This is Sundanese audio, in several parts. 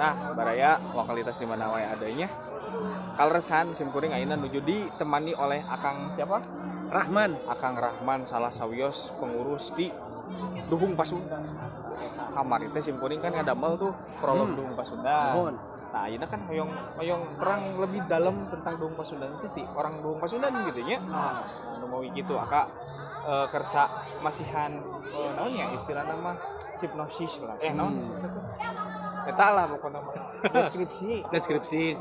Nah, baraya lokalitas di mana wae adanya. Kaleresan simkuring ayeuna nuju ditemani oleh Akang siapa? Rahman. Akang Rahman, salah sawios pengurus di Duhung Pasundan. Kamari teh simkuring kan ngadamel tuh prolog Duhung Pasundan. Nuhun. Nah, ayeuna kan hoyong hoyong terang lebih dalam tentang Duhung Pasundan itu ti orang Duhung Pasundan gitu nya. Anu mau gitu aka kersa masihan naon ya istilah nama hipnosis lah. Eh, naon? Eta lah pokoknya mah. Deskripsi. Deskripsi.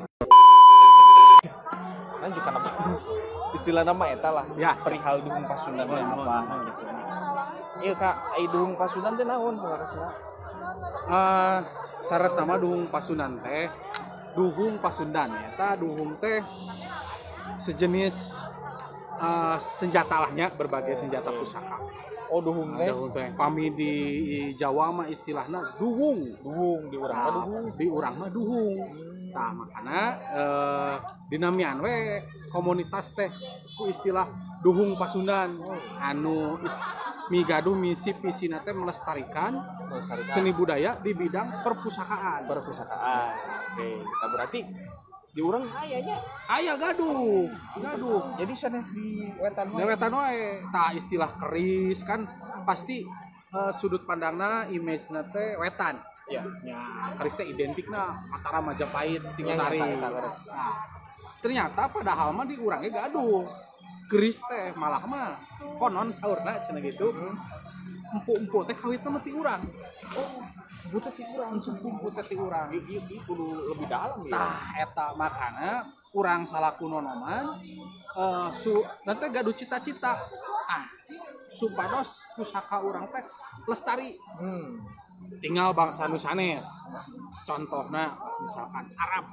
Lanjut kan apa? Istilah nama eta lah. Ya. Perihal Duhung Pasundan teh Mohon, apa mohon. Gitu. Iya Kak, ai Duhung Pasundan teh naon salarasna? Saras nama Duhung Pasundan teh, Duhung Pasundan eta duhung teh sejenis senjata lahnya, berbagai senjata pusaka. Oh, duhung teh. Duhung teh pami di Jawa mah istilahna duwung. Duhung di urang mah Nah, duhung. di urang mah duhung. Tah, makana dinamian we komunitas teh ku istilah Duhung Pasundan anu migaduh misi visina teh melestarikan Melestarikan seni budaya di bidang perpustakaan. Perpustakaan. Oke, kita berarti di urang aya nya. Aya, gaduh, gaduh. Jadi sanes di wetan wae. Di wetan wae. Tah, istilah keris kan pasti sudut pandangna, image teh wetan. Iya. Ya, keris teh identikna Mataram, Majapahit, Singosari. Ya, ya, leres. Nah, ternyata padahal mah di urangnya gaduh. Keris teh malah mah konon saurna cenah gitu. Empu-empu teh kawitna mah ti urang. Oh, butuh ti urang. Empu teh ti urang. Ieu ieu ieu kudu lebih dalam ya. Tah, eta makana urang salaku nonoman su nanti gaduh cita-cita supados pusaka urang teh lestari tinggal bangsa nu sanes, contohna misalkan Arab,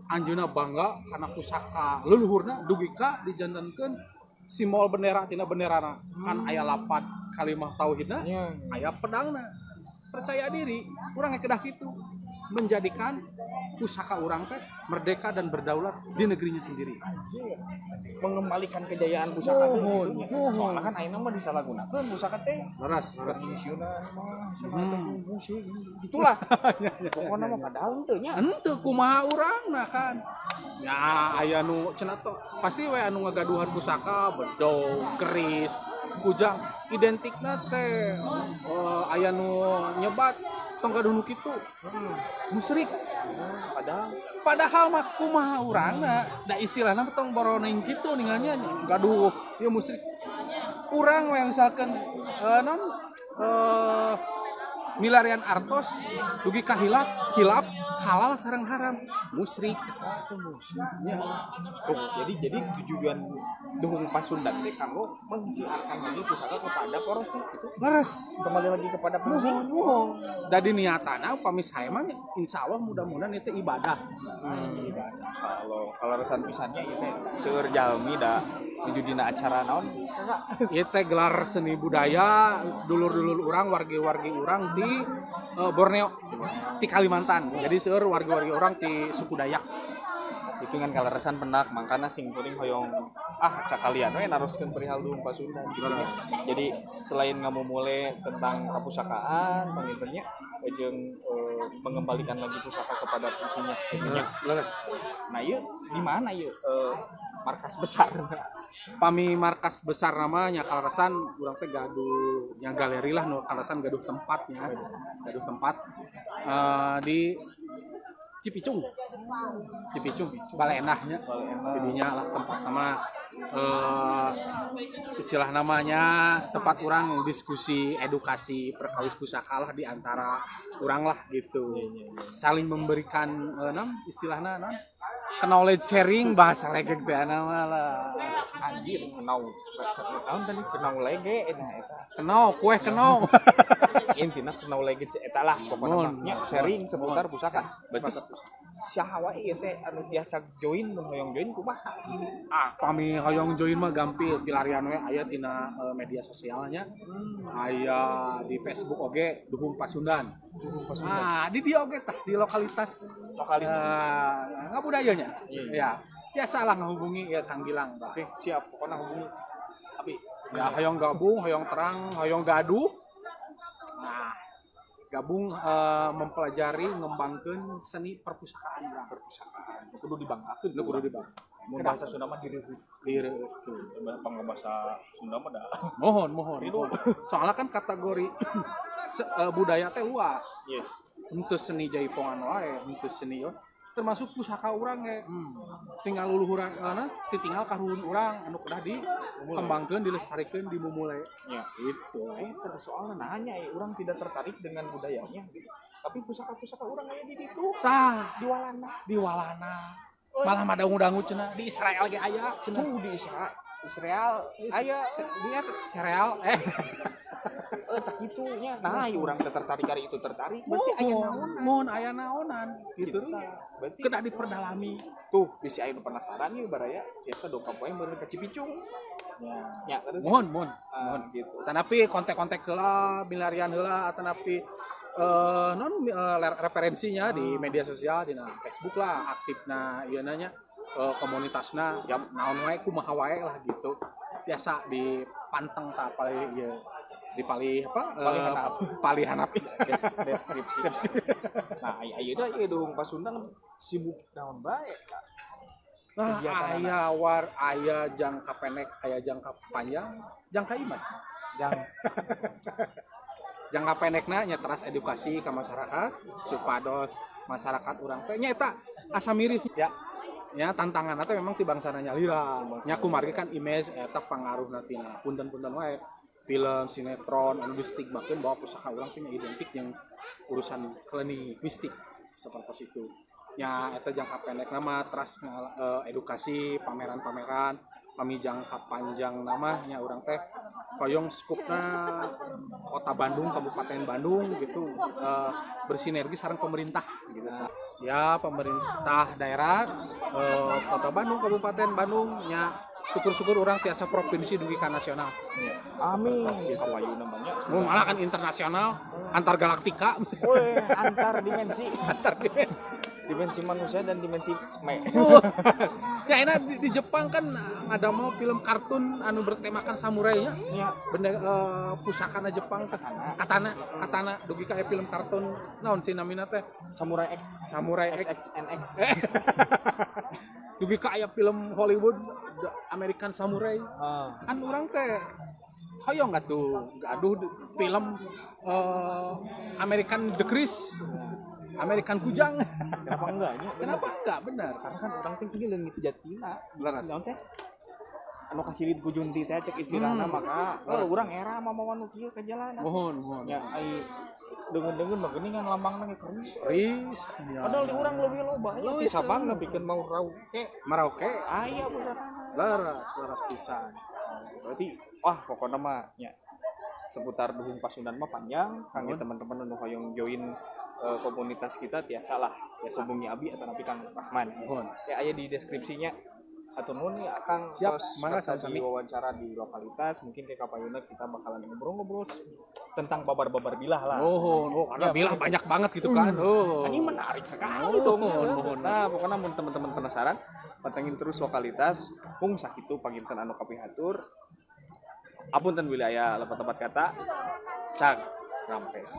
anjeunna bangga karena pusaka leluhurna dugi ka dijantenkeun simbol bendera. Tina benderana kan aya lapat kalimah tauhidna, aya pedangna. Percaya diri urang kedah kitu, menjadikan pusaka urang teh merdeka dan berdaulat di negerinya sendiri. Anjir. Mengembalikan kejayaan pusaka teh Nuhun, gitu nya. nuhun. Soalnya kan ayeuna mah disalahgunakeun pusaka teh. Leres, leres. Misionan mah, musuh gitulah. Pokoknya mah padahal henteu nya. Ente kumaha urangna kan ya, aya nu cenah to pasti we anu ngagaduhan pusaka bedog, keris, kujang identikna teh aya nu nyebat tong gaduh nu kitu, musyrik. Padahal Padahal mah kumaha urangna da, istilahna mah tong boroning kitu ningalnya gaduh ya musyrik. Urang we misalkan non milarian artos dugi ka hilap hilap halal sareng haram, musyrik. Ya. Tuh, jadi tujuan Duhung Pasundan teh kanggo menyiarkan lagi pusaka kepada porosnya gitu. Leres. Kembali lagi kepada porosnya. Muhun, muhun. Dari niatana upami saya mah insya Allah mudah-mudahan itu ibadah. Insyaallah kalau resan pisannya ieu teh seueur jalmi da nuju dina acara naon, Kakak? Ieu teh gelar seni budaya dulur-dulur urang, wargi-wargi urang di Borneo, di Kalimantan. Jadi seueur wargi-wargi urang di suku Dayak. Itu kan kaleresan pendak, mangkana sing kuring hoyong sakalian we naroskeun perihal Duhung Pasundan gitu nya. Jadi selain ngamumule tentang kapusakaan pangintennya jeung mengembalikan lagi pusaka kepada fungsinya gitu nya. Leres, leres. Nah, ieu di mana ieu markas besar? Pami markas besar namanya kaleresan urang teh gaduh nya galeri lah, nu kaleresan gaduh tempatnya, gaduh tempat di Cipicung, Cipicung, Bale Endahnya. Jadinya lah tempat nama istilah namanya tempat orang diskusi edukasi perkawis pusaka lah di antara orang lah gitu, saling memberikan nam istilahnya nam knowledge sharing, bahasa legeg teh nama lah. Anjir, kenau naon tadi, kenau lege eta eta. Kenau kue, kenau. Intina kenau lege eta lah pokoknya Mohon. mah nya, sharing seputar pusaka. Berarti Seputar. saha wae ieu teh anu tiasa join, mun hoyong join kumaha? Pami hoyong join mah gampil, pilarian we aya tina media sosialnya, aya di Facebook oge Duhung Pasundan. Duhung Pasundan. Ah, di dia oge tah di lokalitas. Lokalitas. Ngabudayanya. Iya. Ya, biasa lah ngehubungi ya Kang Gilang tah. Oke, siap, pokoknya hubungi. Tapi ya hoyong gabung, hoyong terang, hoyong gaduh. Nah, Gabung mempelajari ngembangkeun seni perpustakaan urang. Perpustakaan. Nu kudu dibanggakeun. Nu kudu dibanggakeun. Mun bahasa Sunda mah direueus. Direueuskeun. Bangga bahasa Sunda mah da. Mohon, mohon, mohon. Soalnya kan kategori budaya teh luas. Yes. Henteu seni jaipongan wae, henteu seni yo. Termasuk pusaka urang ge. Tinggal luluhuran titinggal karuhun urang anu kedah dikembangkeun, dilestarikeun, dimumule. Ya. Gitu. Eta soalna nanya urang tidak tertarik dengan budayanya gitu. Tapi pusaka-pusaka urang aya di ditu. Tah, di Walanda. Di Walanda. Malah madangu-dangu cenah di Israel ge aya cenah. Tuh di Israel aya dia sereal tak kitu nya. Nah, urang teh tertarik ari itu tertarik. Berarti aya naonan. Mun aya naonan gitu. Berarti kedah diperdalami. Tuh, bisi aya nu penasaran ieu baraya biasa dongkap wae meureun ka Cipicung. Ya, mohon, mohon, mohon gitu. Tanapi kontak-kontak heula, milarian heula, tanapi non referensinya di media sosial, di Facebook lah, aktifna ieu nanya komunitasna, ya naon wae kumaha wae lah gitu. Biasa dipanteng ta paling ieu di palih apa? Palih hanap. Deskripsi. Nah, ayeuna ieu Duhung Pasundan sibuk naon bae? Nah, aya war, aya jangka pendek, aya jangka panjang, jangka iman. Jangka pendekna nya teras edukasi ke masyarakat supados masyarakat urang teh nya eta asa miris ya. Nya tantanganna teh memang ti bangsana nyalira. Nya kumargi kan image eta pangaruhna tina punten-punten wae film, sinetron anu distigmakeun bahwa pusaka urang teh nya identik jeung urusan klinik mistik seperti itu. Ya eta jangka pendek nama teras edukasi pameran-pameran pami jangka panjang nama nya urang teh hoyong skupna kota Bandung, Kabupaten Bandung gitu bersinergi sareng pemerintah gitu. Ya pemerintah daerah kota Bandung, Kabupaten Bandung nya syukur-syukur orang tiasa provinsi dugi ka nasional. Ya. Amin. Gitu. Kapayuna banyak. Mun malah kan internasional, antar galaktika. Weh, antar dimensi, antar dimensi. Dimensi manusia dan dimensi me. Ya enak di Jepang kan ada mau film kartun anu bertemakan samurai nya. Ya, benda pusakana Jepang katana, katana dugi ka film kartun naon sih namina teh? Samurai X, Samurai X XXNX. Dugi ka aya film Hollywood American Samurai. Kan urang teh hoyong atuh gaduh film American The Chris, American Kujang. Kenapa enggak nya? Kenapa enggak, benar. Karena kan urang teh kieu leungit jatina. Leres. Naon teh? Anu kasilit ku junti teh cek istilahna maka urang era mah mawa nu kieu ka jalan. Mohon, mohon. Ya ai deungeun-deungeun mah geuningan lambangna ge keris. Keris. Padahal di urang leuwih loba nya di Sabang nepikeun mau Merauke. Merauke aya bener. Leres, leres pisan. Berarti wah pokokna mah nya seputar Duhung Pasundan mah panjang kangge teman-teman anu hoyong join komunitas kita tiasa lah tiasa hubungi abi atau napi Kang Rahman. Mohon. Ya aya di deskripsinya. Atur nuhun ya Kang. Siap, mangga sami-sami. Diwawancara di lokalitas mungkin ke kapayuna kita bakalan ngobrol-ngobrol tentang babar-babar bilah lah. Oh, karena ya, bilah banyak banget gitu kan. Oh. Ini menarik sekali dong. Nah, pokoknya mun teman-teman penasaran, pantengin terus lokalitas. Pung sakitu panginten anu kapihatur. Apunten wilayah lepat-lepat kata. Cag rampes.